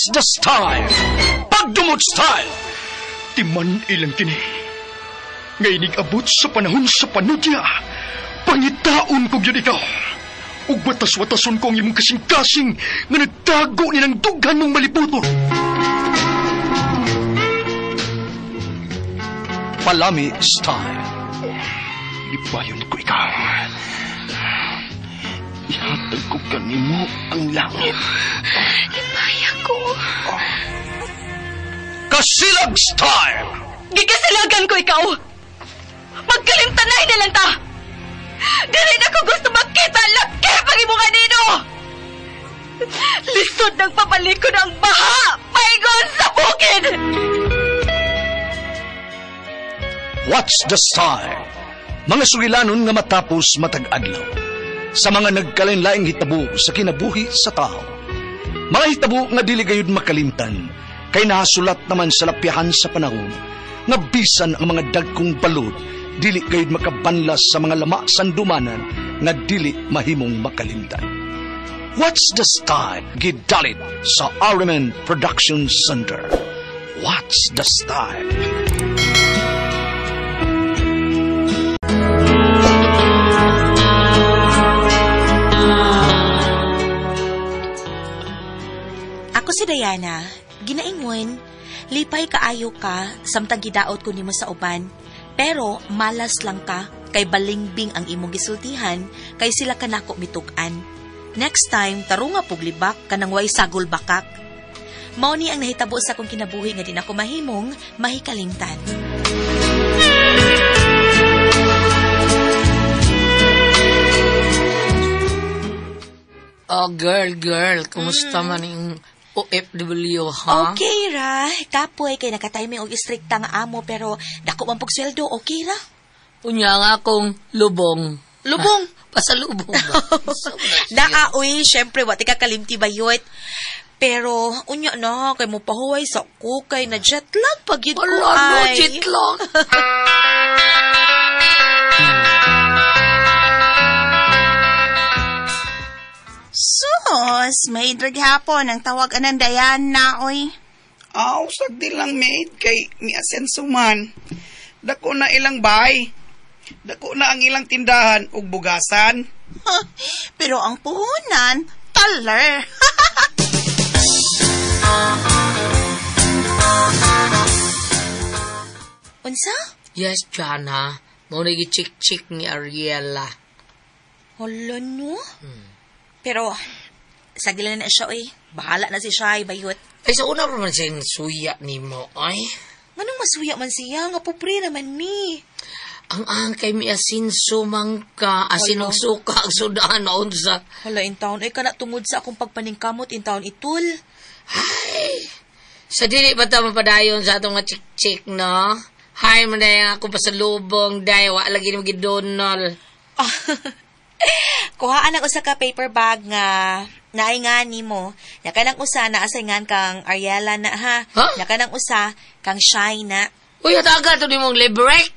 What's the style? Pagdumot style! Timan ilang kini. Nga abot sa panahon sa panudya, pangitaon ko gyud ikaw. Ug watas-watason ko ang imong kasing-kasing nga nagtago ni ng dughan mong maliputon. Palami style. Lipayon ko ikaw. Ihatag ko kanimo ang langit. Lipaya ko. Kasilag style! Gikasilagan ko ikaw! Magkalimtanay na lang ta! Dili na ko gusto makita ang laki pag imong anino! Lisod ng pabalik ko ng baha! Paingon sa bukid! What's the style? Mga sugilanon nga matapos matag-adlaw. Sa mga nagkalain-laing hitabo sa kinabuhi sa tao. Mga hitabo nga dili gayud makalimtan, kay nasulat naman sa lapyahan sa panahon, nga bisan ang mga dagkong balod, dili gayud makabanlas sa mga lama sandumanan nga dili mahimong makalimtan. What's the style? Gidalit sa RMN Production Center. What's the style? Ako si Diana, ginaingon, lipay kaayo ka, samtang gidaot ko nimo sa uban. Pero malas lang ka, kay balingbing ang imong gisultihan, kay sila kanako mitug-an. Next time, tarunga puglibak, kanang way sagol bakak. Mao ni ang nahitabo sa akong kinabuhi nga di nako mahimong mahikalimtan. Oh, girl, kumusta man yung OFW, ha? Okay ra, kapoy kay nakatiming og istrikta nga amo pero dako man pug sweldo, okay ra. Unya nga akong lubong. Lubong? Pasalubong ba? Naa, uy, syempre, wa ti ka kalimti bayot. Pero, unya na, kay mo pahuway sa kukay na jet lag pag yun ko Wala, no, ay. jet lag. Sus, may draghapon ang tawag anang Diana, oy. Aw, sagdi lang maid kay mi asenso man. Dako na ilang bahay. Dako na ang ilang tindahan ug bugasan. Pero ang puhunan, taler. Unsa? Yes, Jana. Mao na gi-chick-chick ni Ariela. Hala, no? Pero, sagdi lang na siya, oy. Bahala na si Shai, bayot. Ay, sa una pa man siya yung suya ni mo, ay. Nganong masuya man siya? Nga pobre naman ni. Ang angkay mi asin sumangka, asin og suka, ang sudan, unsa. Hala, in town, ay kana tungod sa akong pagpaningkamot in town itul. Ay, sa dili ba ta mapadayon sa atong nga chick-chick, no? Hay, man dahil ako pasalubong, dahil wa lagi ni magidonol. Kuhaan ang usa ka paper bag nga naay nga nimo. Nya kanang usa naa say ngan kang Ariela na ha. Huh? Nya kanang usa kang Shai na. Uy, ataga to nimong librek.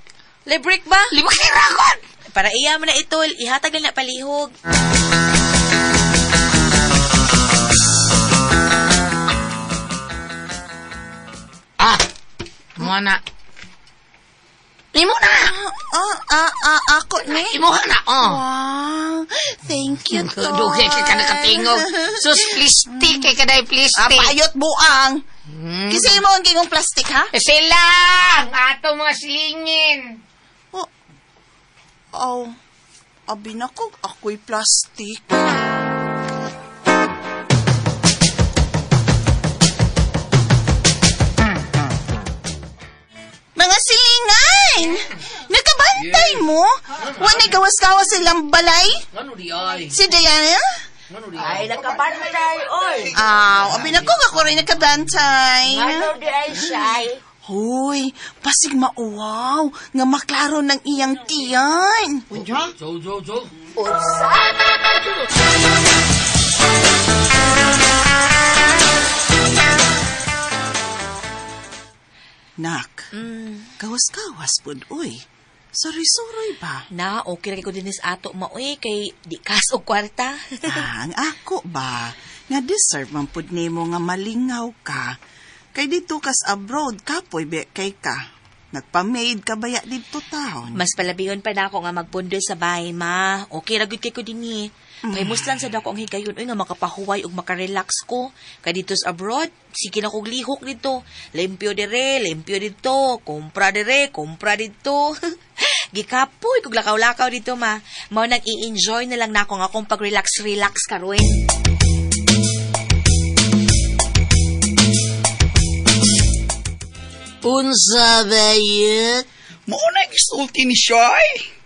Librek ba? Lima kirakon. Para iya mo na itol, ihatag lang na palihog. Ah, mo na. Imo na. Ako ni. Imo na, oh. Wow, thank you, Tol. Dugay kay ka nakatingog. Sus, plastic kay kaday plastic. Payot buang. Kasi mo ang gingong plastic, ha? Silang! Ato mga silingin. Oh, oh, abi na ko, ako'y plastic. Mga silingan! Nakabantay mo? Wala gawas-gawas silang balay? Ano di ay? Si Diana? Ay, nakabantay, oy. Aw, abi na ko, ako rin nakabantay. Ano di ay siya? Hoy, pasig mauwaw, nga maklaro ng iyang tiyan. Jo, jo, jo. Unsa? Nak, gawas-gawas pud, uy. Suroy-suroy ba? Na, okay ra ko dinis ato maoy kay di kas og kwarta. Ang ako ba? Nga deserve man pud nimo nga malingaw ka. Kay dito kas abroad, kapoy be kay ka. Nagpa-maid ka baya dito taon. Mas palabion pa na ako nga magpundo sa bahay, ma. Okay ra gyud kay ko dinhi. Pahimuslan sa dako ang higayon uy nga makapahuway ug makarelax ko. Kay dito sa abroad, sige na kog lihok dito. Limpyo dire, limpyo dito, kumpra dire, kumpra dito. Gikapoy kog lakaw-lakaw dito, ma. Mao nang i-enjoy na lang nako nga akong pag-relax-relax karon. Unsa ba yun? Mao na gisulti ni Shai.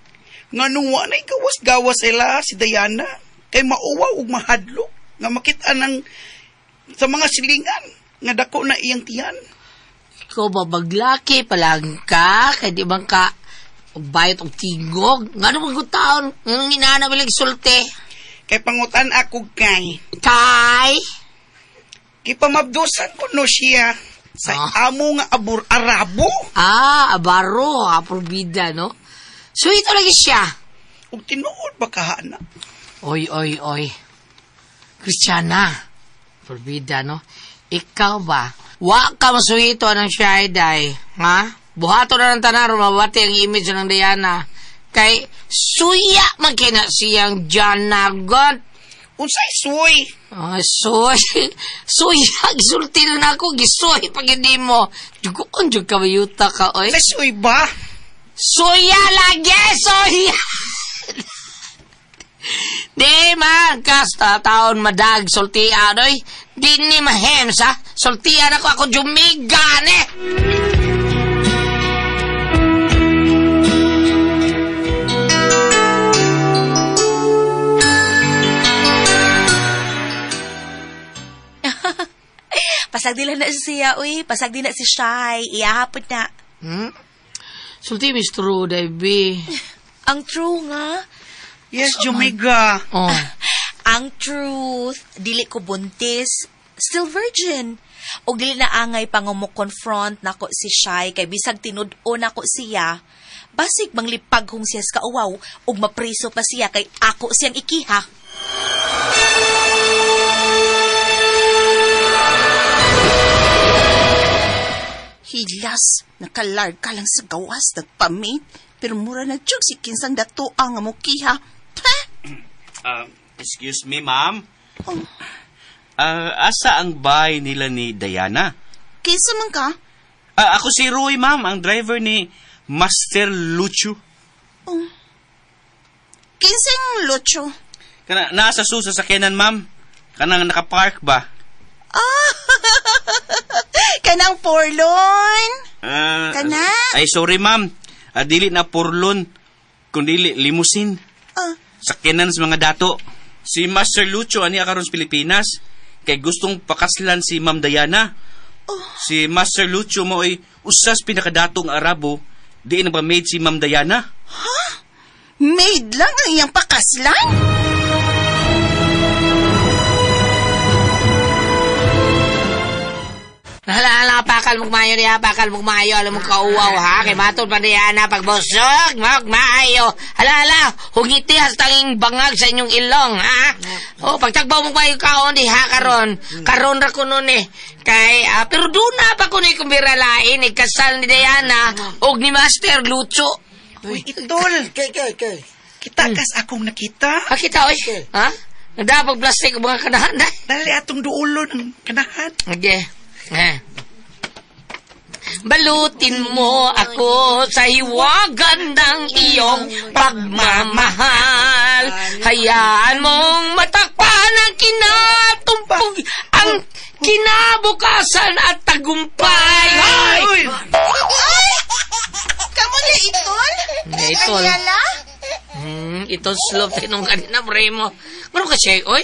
Nga nung wa na'y gawas-gawas sila si Diana, kay mauwaw ug mahadlok nga makita ng sa mga silingan nga dako na iyang tiyan. Ikaw ba maglaki palang ka? Kay di man ka bayot og tingog? Nga naman kung taon, nga inana bilang sulti. Kay pangutan ako kay. Kay? Kipamabdusan ko no siya sa amo nga abur Arabo. Ah, abaro, aprobida, no? So ito lagi siya. Ug tinuod ba kahana? Oy, oy, oy. Christiana, forbida, no? Ikaw ba? Wa ka masuhito ng siya, day. Ha? Buhato na ng tanan, mabati ang image ng Diana. Kay, suya man kina siyang Janagot. Unsay suy? Ah, suy. Suya, gisulti na ako, gisuy pag hindi mo. Jugoon, jug ka mayuta ka, oy. Unsay suy ba? Suya lagi, suya! Di man, kasta taon madag, sultian, oy. Di ni mahems, ha? Sultian ako, ako jumigan, eh! Pasagdi lang na siya, uy. Pasagdi na si Shai. Iyahapon na. Sulti, Miss True, Debbie. Ang true nga. Yes, Jumiga. Oh. Ang truth, dili ko buntis, still virgin. Og dili na angay pa nga mo confront nako si Shai kay bisag tinud-on nako siya. Basig manglipaghong siya sa kauwaw ug mapriso pa siya kay ako siyang ikiha. Hilas, nakalarg ka lang sa gawas, nagpamate, pero mura na jug si kinsang datoa nga mukiha. Pah! Excuse me, ma'am. Oh. Asa ang bahay nila ni Diana? Kinsa man ka? Ako si Roy, ma'am, ang driver ni Master Lucho. Oh. Kinsang Lucho? Kana nasa sa sakyanan, ma'am. Kanang nakapark ba? Ah! Kanang porlon? Kana? Ay, sorry, ma'am. Dili na porlon, kundi limousine. Sakyanan sa mga dato. Si Master Lucho ani karon sa Pilipinas kay gustong pakaslan si Ma'am Diana. Oh. Si Master Lucho mo ay usas pinakadatong Arabo, di na ba maid si Ma'am Diana? Ha? Maid lang ang iyang pakaslan? Hala, pakal mong mayo niya, pakal mong mayo, alam mo kauwaw ha, kay matod pa niya na pagbusog, magmaayo. Hala, hugiti hastanging bangag sa inyong ilong ha. O, pagtagbaw mong mayo kaon di ha, karon. Karon ra ko nun eh. Kay, pero doon na pa ko ni kumbiralain, ikasal ni Diana, og ni Master Lucho. Uy, itol. Kay. Kita kas akong nakita. Ha, kita, oy. Ha? Nadapag plastic mga kanahan na. Dali atong duulo ng kanahan. Okay. Balutin mo ako sa hiwagan ng iyong pagmamahal. Hayaan mong matakpan ang kinatumpog, ang kinabukasan at tagumpay. Ay! Ay! Kamu na itol? Itol. Ariela? Itol slope tayo nung kanina, pre mo. Ano ka siya, oy?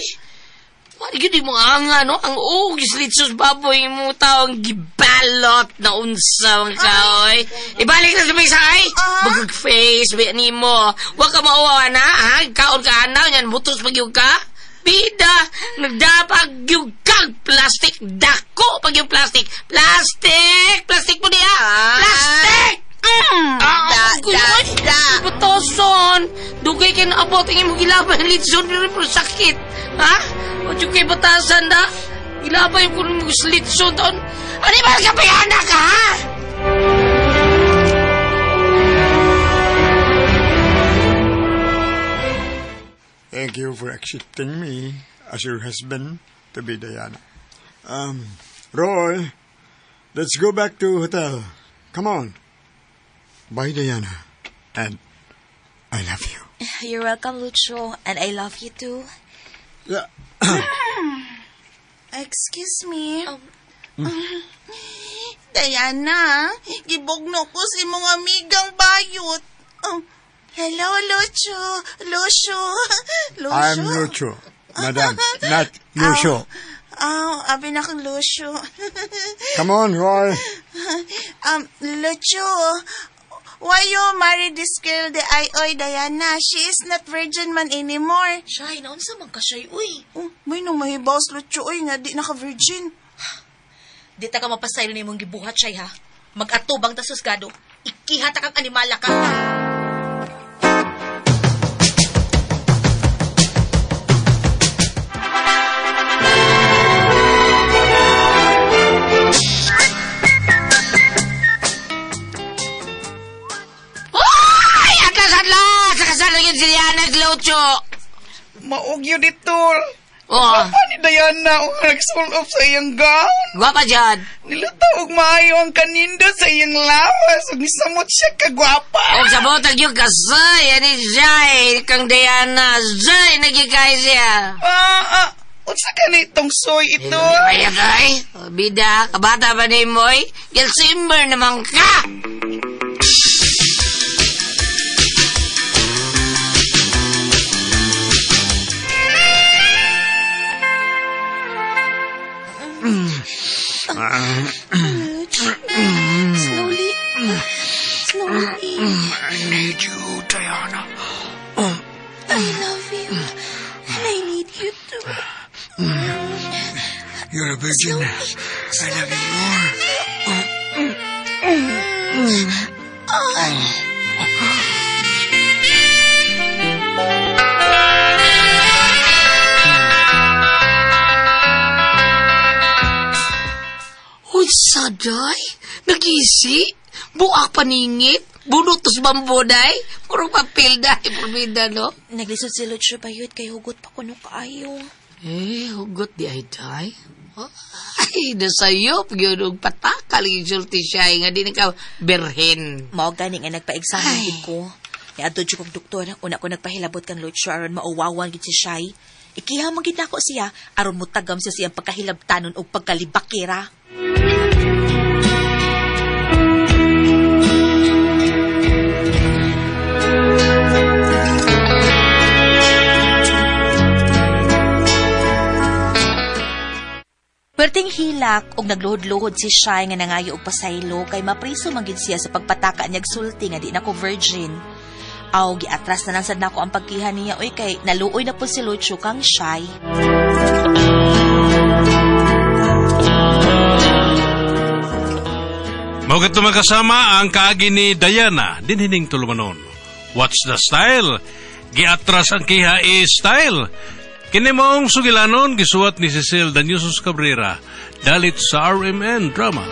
Wala yun mo anga, no? Ang ugis litsos baboy mo taong gibalot na unsa ang kaoy. Ibalik na sa may sakay. Bagag face, may animo. Huwag ka mauwawa na, ha? Kaon ka anaw, yan, butos pag yung ka. Bida, nagdapag yung kag plastic. Dako pag yung plastic. Plastic! Plastic mo niya! Plastic! Da. Batoson! Dugay kay naabot ang imong gilabay ang litson pero pero sakit. Ha? O dyan kay batasan na? Gilabay ko ng litson taon. Ano ba ka bayana ka, ha? Thank you for accepting me as your husband to be Diana. Roy, let's go back to hotel. Come on. Bye, Diana. And I love you. You're welcome, Lucho. And I love you too. Yeah. Excuse me. Diana, gibugno ko si mong amigang bayot. Oh, hello, Lucho. Lucio. Lucio. I'm Lucho, madam, not Lucio. Oh, abi na kang Lucio. Come on, Roy. Lucho, why you marry this girl, the ay oy, Diana? She is not virgin man anymore. Shay, naunsa man ka, Shay, uy. Oh, may nung mahibaw Lucho, oy, nga di naka-virgin. Di ta ka mapasaylo na imong gibuhat, Shay, ha? Mag-atubang ta susgado. Ikiha ta kang animala ka. Ay! Atlas, atlas! Sa kasal yun si Diana Lucho. Maugyo dito. Oh. Gwapa ni Diana ang nagsul-up sa iyang gown. Gwapa dyan. Nilutaw og maayo ang kanindo sa iyang lawas. Ug nisamot siya kagwapa. Og sa botag yung kasay, ani siya kang Diana. Zay, nagikay siya. Unsa ka ni itong soy ito? Ay, ay, bida, kabata ba ni Moy? Gilsimber naman ka! Slowly. Slowly. I need you, Diana. I love you. And I need you too. You're a virgin. I love you more. Unsa, day? Nagisi? Buak paningit? Bunot tos bambo, day? Puro papel, day. Purbida, no? Naglisod si Lucho bayot kay hugot pa kuno kaayo. Eh, hugot di ay, day. Ay, nasayop yun. Og patakal yung sulti siya. Nga di na ka berhen. Mao gani nga nagpa-examen gid ko. Niadto jud kog doktor, una ko nagpahilabot kang Lucho aron mauwawan gid si Shay. Ikiha man gid nako siya aron mutagam siya siyang pagkahilabtanon og pagkalibakira. Perting hilak og nagluhod-luhod si Shay nga nangayo og pasaylo kay mapriso man gid siya sa pagpataka niyag sulti nga di nako virgin. Aw giatras na lang sad nako ang pagkiha niya oy kay naluoy na po si Lucho kang Shay. Mao kadto makasama ang kaagi ni Diana dinhining tulumanon. What's the style? Giatras ang kiha is style. Kini maong sugilanon gisuwat ni Cecil Danyusos Cabrera dalit sa RMN Drama.